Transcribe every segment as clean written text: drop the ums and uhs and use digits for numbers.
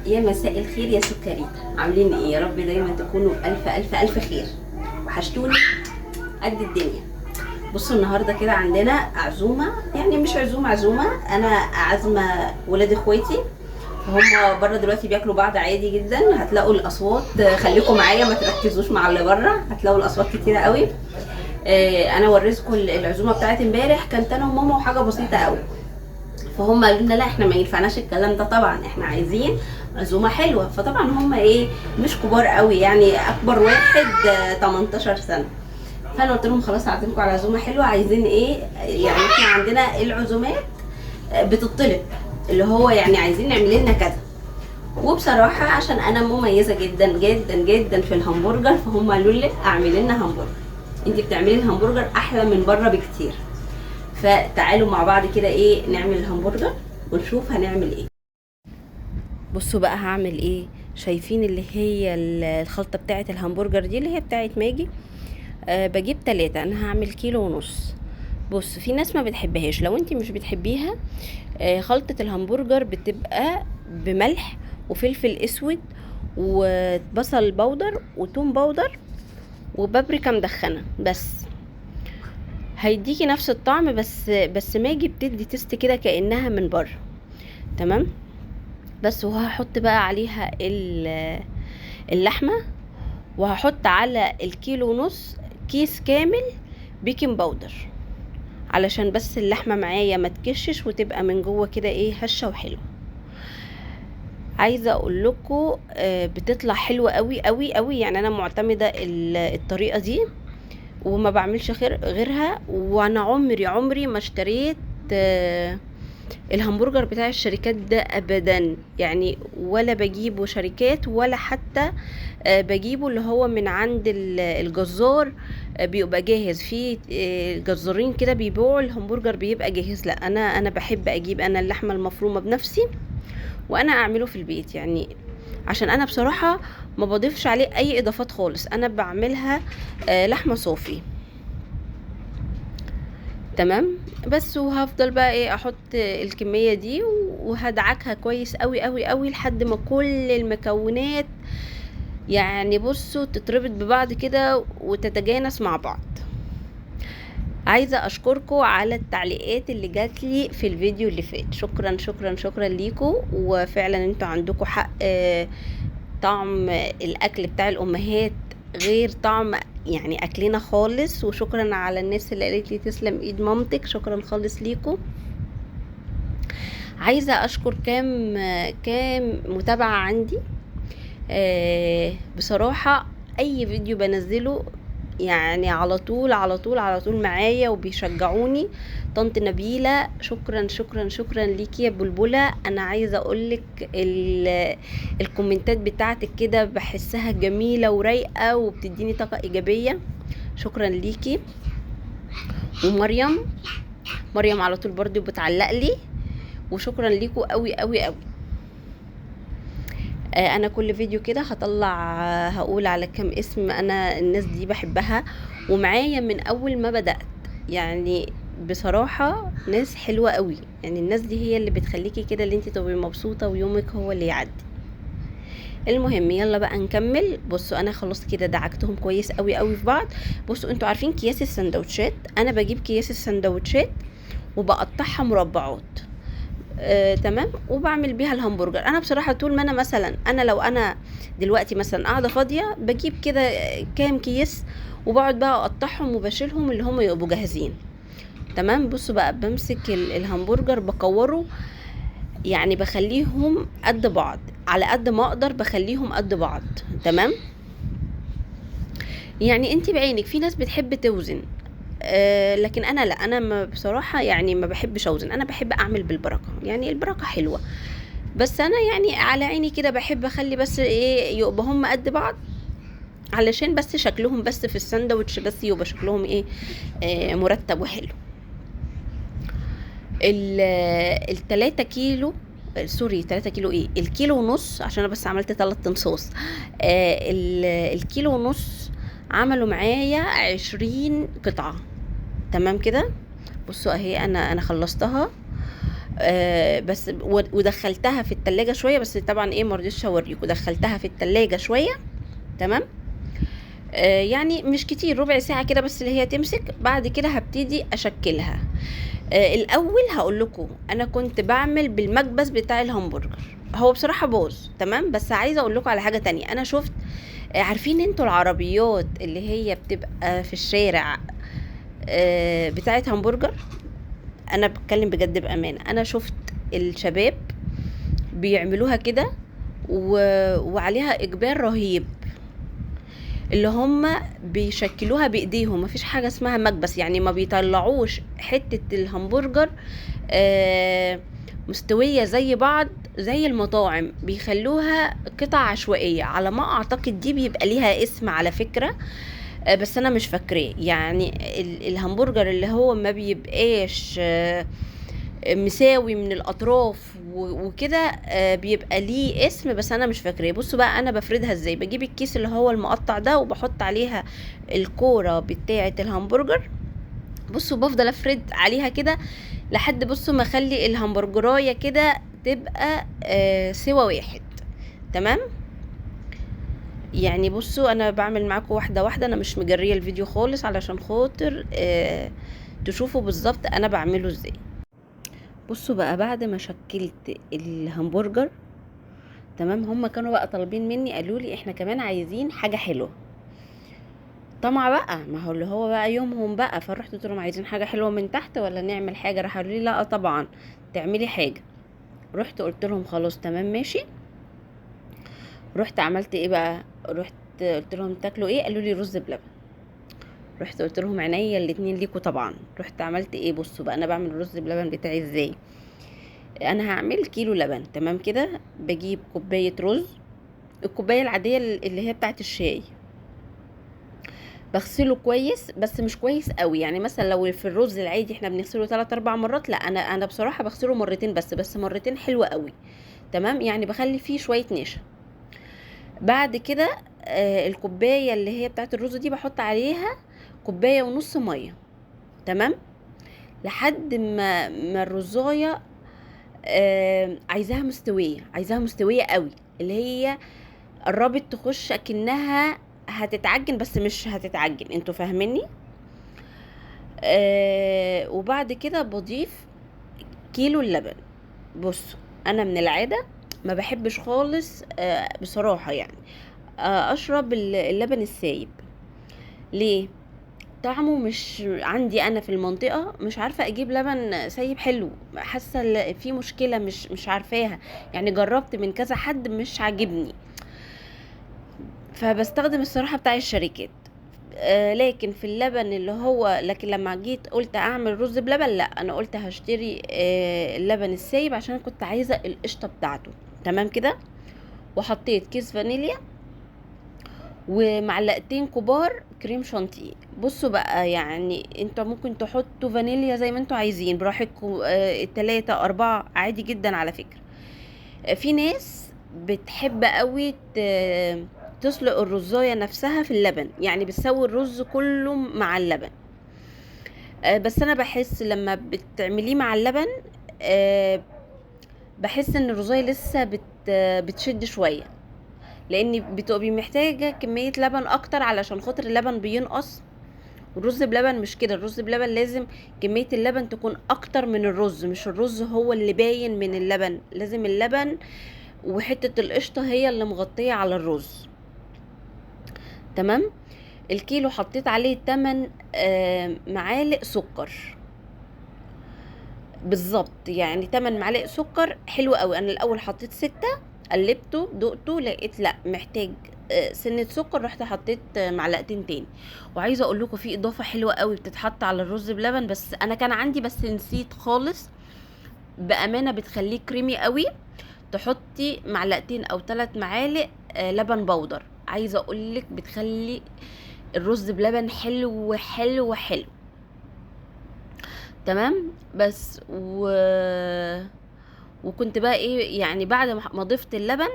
يا مساء الخير يا سكريتا، عاملين ايه؟ يا رب دايما تكونوا بألف ألف ألف خير. وحشتوني قد الدنيا. بصوا النهارده كده عندنا عزومة، يعني مش عزومة عزومة، انا عازمة ولاد اخواتي، فهم بره دلوقتي بياكلوا بعض عادي جدا. هتلاقوا الاصوات، خليكم معايا ما تركزوش مع اللي بره، هتلاقوا الاصوات كتيرة قوي. انا وريتكم العزومة بتاعت امبارح، كانت انا وماما وحاجه بسيطة قوي، فهم قالوا لنا لا احنا ما ينفعناش الكلام ده، طبعا احنا عايزين عزومة حلوة. فطبعا هم ايه، مش كبار قوي، يعني اكبر واحد 18 سنة. فانا قلت لهم خلاص هعزمكم على عزومة حلوة، عايزين ايه؟ يعني احنا عندنا العزومات بتطلب، اللي هو يعني عايزين نعمل لنا كذا. وبصراحة عشان انا مميزة جدا جدا جدا في الهمبرجر، فهم قالوا لي اعملي لنا همبرجر، انت بتعملي الهمبرجر احلى من بره بكتير. فتعالوا مع بعض كده ايه نعمل الهمبرجر ونشوف هنعمل ايه. بصوا بقى هعمل ايه. شايفين اللي هي الخلطة بتاعه الهمبرجر دي اللي هي بتاعه ماجي؟ بجيب 3، انا هعمل 1.5 كيلو. بص في ناس ما بتحبهاش، لو انت مش بتحبيها خلطه الهمبرجر بتبقى بملح وفلفل اسود وبصل بودر وتوم بودر وبابريكا مدخنه، بس هيديكي نفس الطعم، بس ماجي بتدي taste كده كأنها من بره. تمام. بس وهحط بقى عليها اللحمة، وهحط على 1.5 كيلو كيس كامل baking powder، علشان بس اللحمة معايا ما تكشش وتبقى من جوه كده ايه هشه وحلوه. عايزه اقول لكم بتطلع حلوة قوي قوي قوي، يعني انا معتمدة الطريقة دي وما بعملش غيرها. وانا عمري ما اشتريت الهمبرجر بتاع الشركات ده ابدا، يعني ولا بجيبه شركات ولا حتى بجيبه اللي هو من عند الجزار، بيبقى جاهز. في جزارين كده بيبيعوا الهمبرجر بيبقى جاهز. لا انا بحب اجيب انا اللحمة المفرومه بنفسي وانا اعمله في البيت، يعني عشان انا بصراحة ما بضيفش عليه اي اضافات خالص، انا بعملها لحمه صوفي. تمام. بس وهفضل بقى ايه احط الكمية دي وهدعكها كويس قوي قوي قوي لحد ما كل المكونات يعني بصوا تتربط ببعض كده وتتجانس مع بعض. عايزه اشكركم على التعليقات اللي جات لي في الفيديو اللي فات، شكرا شكرا شكرا ليكم. وفعلا انتوا عندكم حق، طعم الاكل بتاع الامهات غير طعم يعني اكلنا خالص. وشكرا على الناس اللي قالت لي تسلم ايد مامتك، شكرا خالص ليكم. عايزه اشكر كام متابعه عندي، بصراحة اي فيديو بنزله يعني على طول على طول على طول معايا وبيشجعوني. طنط نبيلة شكرا شكرا شكرا ليكي يا بلبلة. انا عايزه اقولك الكومنتات بتاعتك كده بحسها جميلة ورايقه وبتديني طاقة ايجابية، شكرا ليكي. ومريم، مريم على طول برضو بتعلق لي، وشكرا ليكوا قوي قوي قوي. انا كل فيديو كده هقول على كم اسم انا الناس دي بحبها ومعايا من اول ما بدأت، يعني بصراحة ناس حلوة قوي. يعني الناس دي هي اللي بتخليكي كده اللي انت تبقي مبسوطة ويومك هو اللي يعدي. المهم يلا بقى نكمل. بصوا انا خلاص كده دعكتهم كويس قوي قوي في بعض. بصوا انتوا عارفين اكياس السندوتشات، انا بجيب اكياس السندوتشات وبقطعها مربعات، تمام، وبعمل بيها الهمبرجر. انا بصراحة طول ما انا مثلا، انا لو انا دلوقتي مثلا قاعدة فاضية بجيب كده كام كيس وبقعد بقى اقطعهم وبشيلهم اللي هم يبقوا جاهزين. تمام. بصوا بقى بمسك الهمبرجر بكوره، يعني بخليهم قد بعض على قد ما اقدر، بخليهم قد بعض. تمام. يعني انت بعينك في ناس بتحب توزن، لكن انا لا، انا بصراحة يعني ما بحبش اوزن، انا بحب اعمل بالبركة، يعني البركة حلوة، بس انا يعني على عيني كده بحب اخلي بس ايه يبقى هم قد بعض، علشان بس شكلهم بس في الساندوتش بس يبقى شكلهم ايه، مرتب وحلو. التلاتة كيلو، سوري، تلاتة كيلو ايه، الكيلو ونص، عشان انا بس عملت 3 تنصاص. الكيلو ونص عملوا معايا 20 قطعة. تمام كده. بصوا اهي انا خلصتها. بس ودخلتها في التلاجة شوية، بس طبعا ايه ما رضيتش اوريكم. دخلتها في التلاجة شوية، تمام، يعني مش كتير، ربع ساعة كده بس اللي هي تمسك. بعد كده هبتدي اشكلها. الاول هقول لكم انا كنت بعمل بالمكبس بتاع الهمبرجر، هو بصراحة باظ، تمام. بس عايزه اقول لكم على حاجة تانية. انا شفت، عارفين انتوا العربيات اللي هي بتبقى في الشارع بتاعه همبرجر؟ انا بتكلم بجد بامانه، انا شفت الشباب بيعملوها كده وعليها اقبال رهيب، اللي هم بيشكلوها بايديهم، مفيش حاجة اسمها مكبس، يعني ما بيطلعوش حتة الهمبرجر مستوية زي بعض زي المطاعم، بيخلوها قطع عشوائية على ما اعتقد. دي بيبقى ليها اسم على فكرة، بس انا مش فاكراه. يعني الهمبرجر اللي هو ما بيبقاش مساوي من الاطراف وكده، بيبقى ليه اسم بس انا مش فاكراه. بصوا بقى انا بفردها ازاي. بجيب الكيس اللي هو المقطع ده وبحط عليها الكورة بتاعه الهمبرجر. بصوا بفضل افرد عليها كده لحد بصوا ما اخلي الهمبرجرايه كده تبقى سوا واحد، تمام. يعني بصوا انا بعمل معاكم واحدة واحدة، انا مش مجريه الفيديو خالص علشان خاطر تشوفوا بالظبط انا بعمله ازاي. بصوا بقى بعد ما شكلت الهمبرجر، تمام، هم كانوا بقى طالبين مني، قالوا لي احنا كمان عايزين حاجة حلوة. طمع بقى، ما هو اللي هو بقى يومهم بقى. فروحت قلت لهم عايزين حاجة حلوة من تحت ولا نعمل حاجة؟ راح قالوا لي لا طبعا تعملي حاجة. رحت قلت لهم خلاص تمام ماشي. رحت عملت ايه بقى؟ رحت قلت لهم تاكلوا ايه؟ قالوا لي رز بلبن. رحت قلت لهم عينيا الاتنين ليكوا طبعا. رحت عملت ايه؟ بصوا بقى انا بعمل الرز بلبن بتاعي ازاي. انا هعمل كيلو لبن، تمام كده. بجيب كوباية رز، الكوباية العادية اللي هي بتاعت الشاي، بغسله كويس بس مش كويس قوي. يعني مثلا لو في الرز العادي احنا بنغسله 3-4 مرات، لا انا بصراحة بغسله مرتين بس مرتين حلوة قوي، تمام. يعني بخلي فيه شوية نشا. بعد كده الكوباية اللي هي بتاعت الرز دي بحط عليها كوباية ونص مية، تمام، لحد ما الرزايه، عايزاها مستوية، عايزاها مستوية قوي، اللي هي قربت تخش اكنها هتتعجن بس مش هتتعجن، انتوا فاهميني؟ وبعد كده بضيف كيلو اللبن. بصوا انا من العادة ما بحبش خالص، بصراحة اشرب اللبن السايب. ليه؟ طعمه مش عندي انا في المنطقة، مش عارفه اجيب لبن سايب حلو، حاسه في مشكلة مش عارفاها، يعني جربت من كذا حد مش عاجبني، فبستخدم الصراحة بتاع الشركات. لكن في اللبن اللي هو، لكن لما جيت قلت اعمل رز بلبن، لا انا قلت هشتري اللبن السايب عشان كنت عايزه القشطه بتاعته، تمام كده. وحطيت كيس فانيليا ومعلقتين كبار كريم شانتيه. بصوا بقى انتوا ممكن تحطوا فانيليا زي ما انتوا عايزين براحتكم، 3 4 عادي جدا على فكرة. في ناس بتحب قوي تسلق الرزاية نفسها في اللبن، يعني بتسوي الرز كله مع اللبن. بس انا بحس لما بتعمليه مع اللبن، بحس ان الرزاية لسه بتشد شوية، لان بتبقي محتاجة كمية لبن اكتر علشان خاطر اللبن بينقص. والرز بلبن مش كده، الرز بلبن لازم كمية اللبن تكون اكتر من الرز، مش الرز هو اللي باين من اللبن، لازم اللبن وحتة القشطة هي اللي مغطية على الرز، تمام. الكيلو حطيت عليه 8، معالق سكر بالظبط، يعني 8 معالق سكر حلو قوي. انا الاول حطيت 6، قلبته دقته لقيت لا محتاج، سنة سكر، رحت حطيت، معلقتين تاني. وعايزة اقول لكم في اضافة حلوة قوي بتتحط على الرز بلبن، بس انا كان عندي بس نسيت خالص، بأمانة بتخليه كريمي قوي. تحطي معلقتين او 3 معالق، لبن بودر، عايزة اقول لك بتخلي الرز بلبن حلو حلو حلو، تمام. بس وكنت بقى ايه، يعني بعد ما ضفت اللبن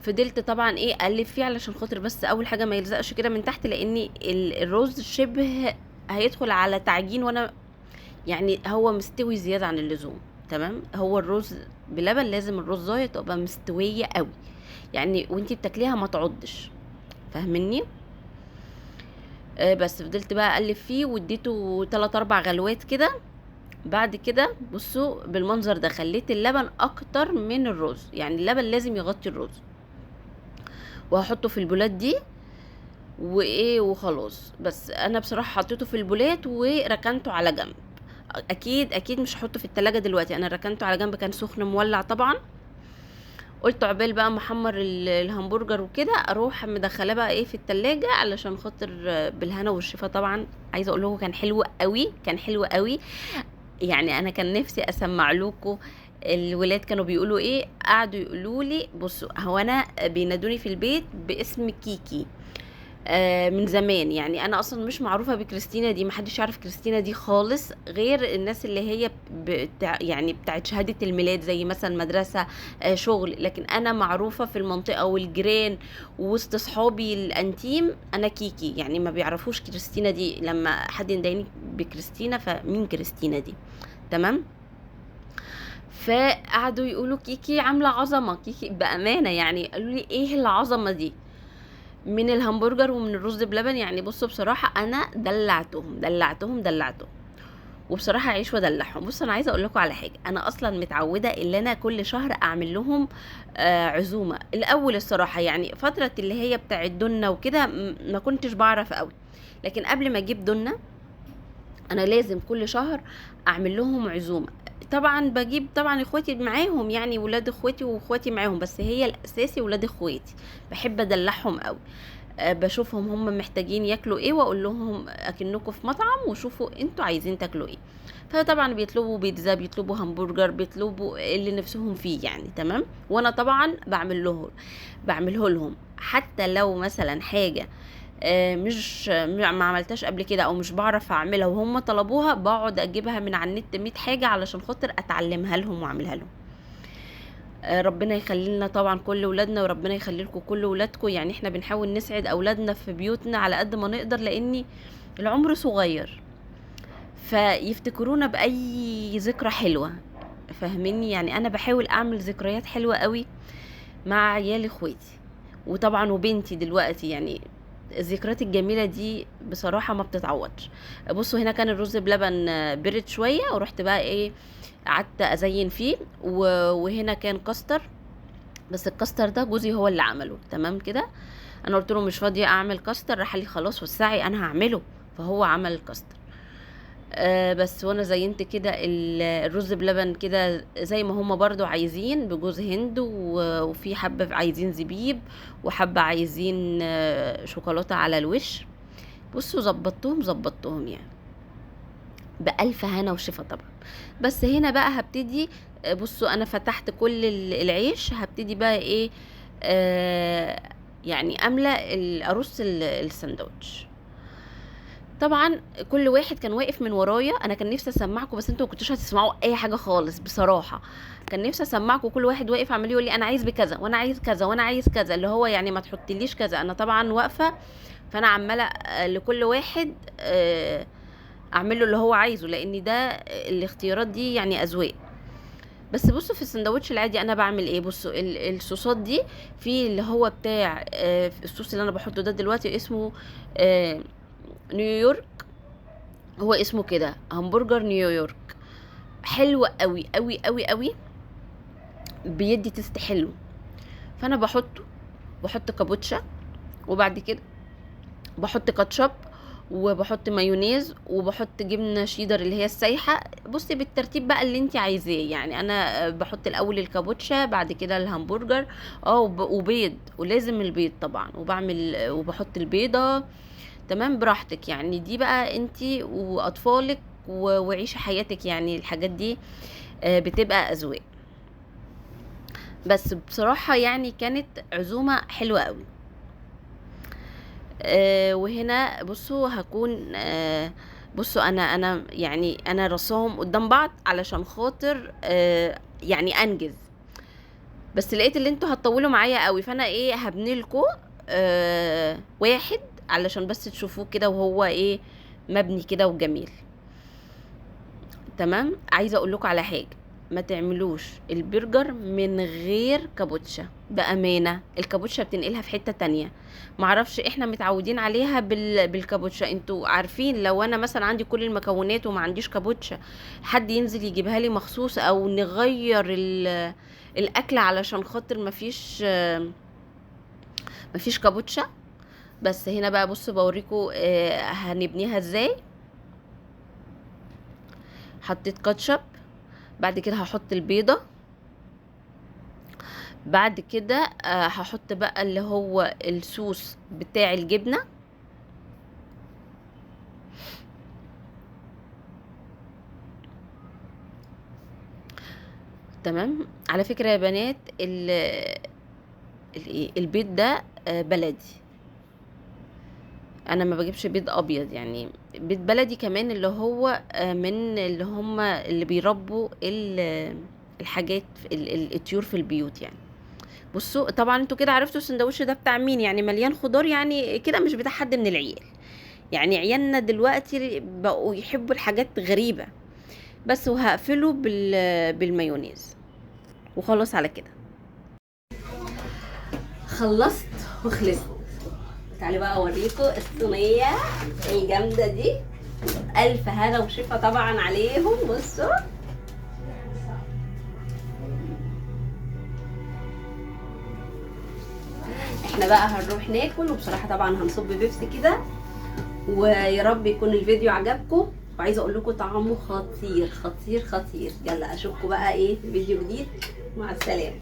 فضلت طبعا ايه اقلب فيه علشان خاطر بس اول حاجة ما يلزقش كده من تحت، لان الرز شبه هيدخل على تعجين، وانا يعني هو مستوي زيادة عن اللزوم. تمام. هو الرز بلبن لازم الرزايه تبقى مستوية قوي يعني، وانتي بتاكليها ما تعضش، فاهميني؟ بس فضلت بقى اقلب فيه واديته 3 4 غلوات كده. بعد كده بصوا بالمنظر ده خليت اللبن اكتر من الرز، يعني اللبن لازم يغطي الرز. وهحطه في البولات دي وايه وخلاص. بس انا بصراحة حطيته في البولات وركنته على جنب، اكيد اكيد مش هحطه في التلاجة دلوقتي، انا ركنته على جنب، كان سخن مولع طبعا. قلت عقبال بقى ما احمر الهمبرجر وكده اروح مدخلاه بقى ايه في التلاجة علشان خاطر بالهنا والشفا. طبعا عايزه اقول لكم كان حلو قوي، كان حلو قوي يعني. انا كان نفسي اسمع لكم الولاد كانوا بيقولوا ايه، قعدوا يقولوا لي بصوا، هو انا بينادوني في البيت باسم كيكي من زمان، يعني انا اصلا مش معروفة بكريستينا دي، محدش يعرف كريستينا دي خالص غير الناس اللي هي بتاع يعني بتاعت شهادة الميلاد، زي مثلا مدرسه، شغل. لكن انا معروفة في المنطقة والجيران ووسط صحابي الانتيم انا كيكي، يعني ما بيعرفوش كريستينا دي. لما حد يندهني بكريستينا فمين كريستينا دي؟ تمام. فقعدوا يقولوا كيكي عامله عظمه، كيكي بامانه يعني، قالوا لي ايه العظمة دي من الهمبرجر ومن الرز بلبن. يعني بصوا بصراحة انا دلعتهم دلعتهم دلعتهم، وبصراحة عيش ودلعهم. بصوا انا عايزه اقول لكم على حاجة، انا اصلا متعوده ان انا كل شهر اعمل لهم عزومة. الاول الصراحة يعني فترة اللي هي بتاعت دنا وكده ما كنتش بعرف قوي، لكن قبل ما اجيب دنا انا لازم كل شهر اعمل لهم عزومة. طبعا بجيب طبعا اخواتي معاهم، يعني ولاد اخواتي واخواتي معاهم، بس هي الاساسي ولاد اخواتي، بحب ادلعهم قوي. بشوفهم هم محتاجين ياكلوا ايه واقول لهم اكنكم في مطعم وشوفوا انتوا عايزين تاكلوا ايه. فطبعا بيطلبوا بيتزا، بيطلبوا همبرجر، بيطلبوا اللي نفسهم فيه يعني، تمام. وانا طبعا بعمله لهم، حتى لو مثلا حاجة مش ما عملتهاش قبل كده او مش بعرف اعملها وهم طلبوها، بقعد اجيبها من على النت 100 حاجة علشان خاطر اتعلمها لهم واعملها لهم. ربنا يخلي لنا طبعا كل ولادنا، وربنا يخلي لكم كل ولادكم. يعني احنا بنحاول نسعد اولادنا في بيوتنا على قد ما نقدر، لان العمر صغير، فيفتكرونا باي ذكرى حلوة، فاهميني؟ يعني انا بحاول اعمل ذكريات حلوة قوي مع عيال اخواتي، وطبعا وبنتي دلوقتي، يعني الذكريات الجميلة دي بصراحة ما بتتعوضش. بصوا هنا كان الرز بلبن برد شوية، ورحت بقى ايه قعدت ازين فيه، وهنا كان كاستر، بس الكاستر ده جوزي هو اللي عمله، تمام كده. انا قلت له مش فاضية اعمل كاستر، راح لي خلاص وسعي انا هعمله، فهو عمل الكاستر. بس وانا زينت كده الرز بلبن كده زي ما هما برضو عايزين، بجوز هند، وفي حبة عايزين زبيب، وحبة عايزين شوكولاتة على الوش. بصوا ظبطتهم يعني بألف هنا وشفا طبعا. بس هنا بقى هبتدي، بصوا انا فتحت كل العيش، هبتدي بقى ايه، يعني املى ارص السندوتش. طبعا كل واحد كان واقف من ورايا، انا كان نفسي اسمعكم بس انتوا ما كنتوش هتسمعوا اي حاجة خالص بصراحة. كان نفسي اسمعكم كل واحد واقف عمال يقول لي انا عايز بكذا وانا عايز كذا وانا عايز كذا، اللي هو يعني ما تحطليش كذا. انا طبعا واقفة، فانا عماله لكل واحد اعمل له اللي هو عايزه، لان ده الاختيارات دي يعني اذواق. بس بصوا في السندوتش العادي انا بعمل ايه، بصوا الصوصات دي، في اللي هو بتاع الصوص اللي انا بحطه ده دلوقتي اسمه نيويورك، هو اسمه كده همبرجر نيويورك، حلو قوي قوي قوي قوي، بيدي taste حلو. فانا بحط كابوتشا، وبعد كده بحط كاتشب، وبحط مايونيز، وبحط جبنه شيدر اللي هي السايحه. بصي بالترتيب بقى اللي انت عايزاه، يعني انا بحط الاول الكابوتشا، بعد كده الهمبرجر، وبيض، ولازم البيض طبعا، وبحط البيضة، تمام، براحتك يعني. دي بقى انت واطفالك وعيشي حياتك، يعني الحاجات دي بتبقى اذواق. بس بصراحة يعني كانت عزومة حلوة قوي. وهنا بصوا هكون، بصوا انا يعني انا رصاهم قدام بعض علشان خاطر يعني انجز، بس لقيت اللي انتوا هتطولوا معايا قوي، فانا ايه هبني لكم واحد علشان بس تشوفوه كده وهو ايه مبني كده وجميل، تمام. عايزه اقول لكم على حاجة، ما تعملوش البرجر من غير كابوتشا، بامانه الكابوتشا بتنقلها في حتة تانية. معرفش احنا متعودين عليها بالكابوتشا. انتوا عارفين لو انا مثلا عندي كل المكونات وما عنديش كابوتشا، حد ينزل يجيبها لي مخصوص، او نغير الاكل علشان خاطر مفيش كابوتشا. بس هنا بقى بصوا بوريكم هنبنيها ازاي. حطيت كاتشب، بعد كده هحط البيضة، بعد كده هحط بقى اللي هو الصوص بتاع الجبنة. تمام. على فكرة يا بنات البيض ده بلدي، انا ما بجيبش بيض ابيض، يعني بيض بلدي كمان اللي هو من اللي هم اللي بيربوا الحاجات الطيور في البيوت يعني. بصوا طبعا انتوا كده عرفتوا السندوتش ده بتاع مين، يعني مليان خضار، يعني كده مش بتاع حد من العيال. يعني عيالنا دلوقتي بقوا يحبوا الحاجات غريبة بس. وهقفله بالمايونيز وخلاص على كده. خلصت وخلصت. تعالوا بقى اوريكم الصينية الجامدة دي، الف هنا وشفا طبعا عليهم. بصوا احنا بقى هنروح ناكل، وبصراحة طبعا هنصب بيبسي كده، ويا رب يكون الفيديو عجبكم. وعايزه اقول لكم طعمه خطير خطير خطير. يلا اشوفكم بقى ايه في فيديو جديد. مع السلامة.